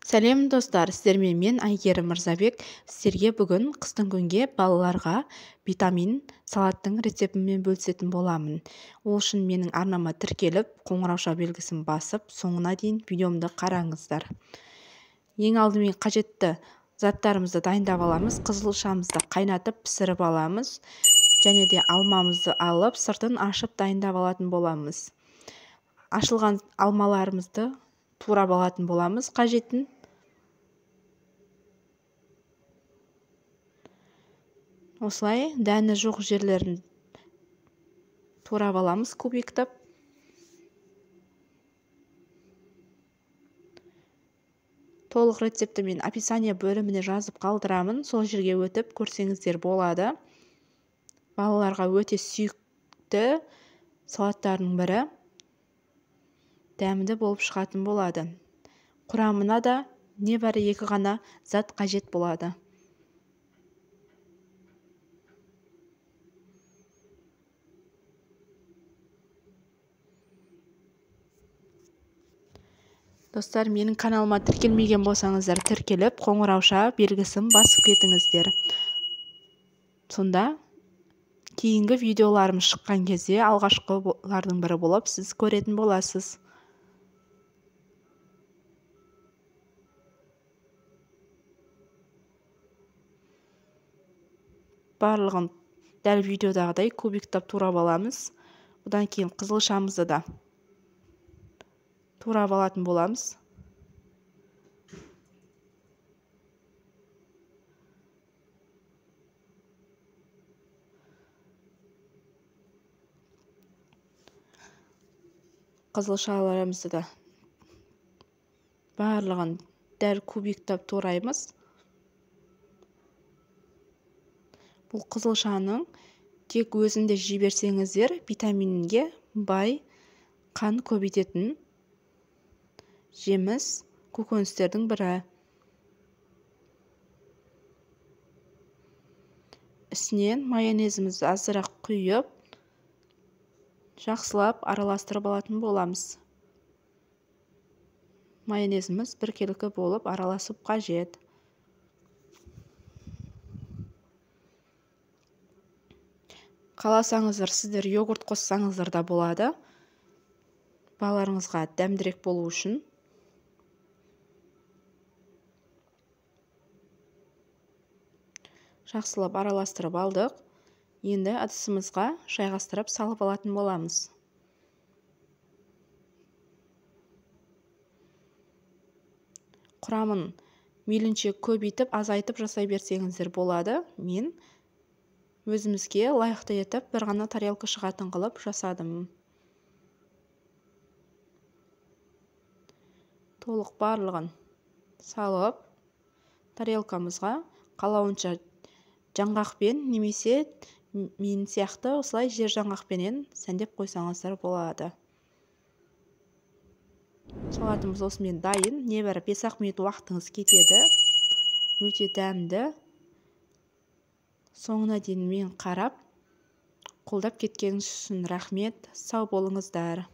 Сәлем достар, сіздермен мен Әйгерім Мырзабек. Сіздерге бүгін қыстың күнге балаларға витамин салаттың рецептімен бөлісетін боламын. Ол үшін менің арнама тіркеліп, қоңырауша белгісін басып, соңына дейін видеомды қараңыздар. Ең алдымен қажетті заттарымызды дайындап аламыз. Қызылшамызды қайнатып пісіріп аламыз. Және де алмамызды алып, сыртын ашып дайындап алатын боламыз. Ашылған алмаларымызды турап алатын боламыз қажетін. Осылай дәні жоқ жерлерін турап аламыз кубиктап. Толық рецептті мен описание бөліміне жазып қалдырамын, сол жерге өтіп көрсеңіздер болады. Балаларға өте сүйікті салаттардың бірі. Дәмді болып шығатын болады. Құрамына да небәрі 2 ғана зат қажет болады. Достар, менің каналыма тіркелмеген болсаңыздар, тіркеліп, қоңырауша белгісін басып кетіңіздер. Сонда кейінгі видеоларым шыққан кезде алғашқылардың бірі болып сіз көретін боласыз. Барлығын дәл видеодағыдай кубиктап турап аламыз. Одан кейін қызылшамызды да турап алатын боламыз. Қызылшаларымызды да барлығын дәл кубиктап тураймыз. Бұл қызылшаның тек өзінде жей берсеңіздер, витаминге бай, қан көбейтетін жеміс көкөністердің бірі. Үстінен майонезімізді азырақ құйып, жақсылап араластырып алатын боламыз. Майонезіміз біркелкі болып араласып қажет. Қаласаңыздар, сіздер йогурт қоссаңыздар да болады. Балаларыңызға дәмдірек болу үшін. Жақсылап араластырып алдық. Енді ыдысымызға жайғастырып салып алатын боламыз. Құрамын мейлінше көбейтіп, азайтып жасай берсеңіздер болады. Мен өзімізге лайықты етіп бір ғана тарелка шығатын қылып жасадым. Толық барлығын салып, тарелкамызға қалауынша жаңғақпен немесе мен сияқты осылай жер жаңғақпенен сәндеп қойсаңыздар болады. Салатымыз осымен дайын. Небәрі 5-ақ минут уақытыңыз кетеді. Өте дәмді. Соңына дейін мен қарап, қолдап кеткеніңіз үшін рахмет. Сау болыңыздар.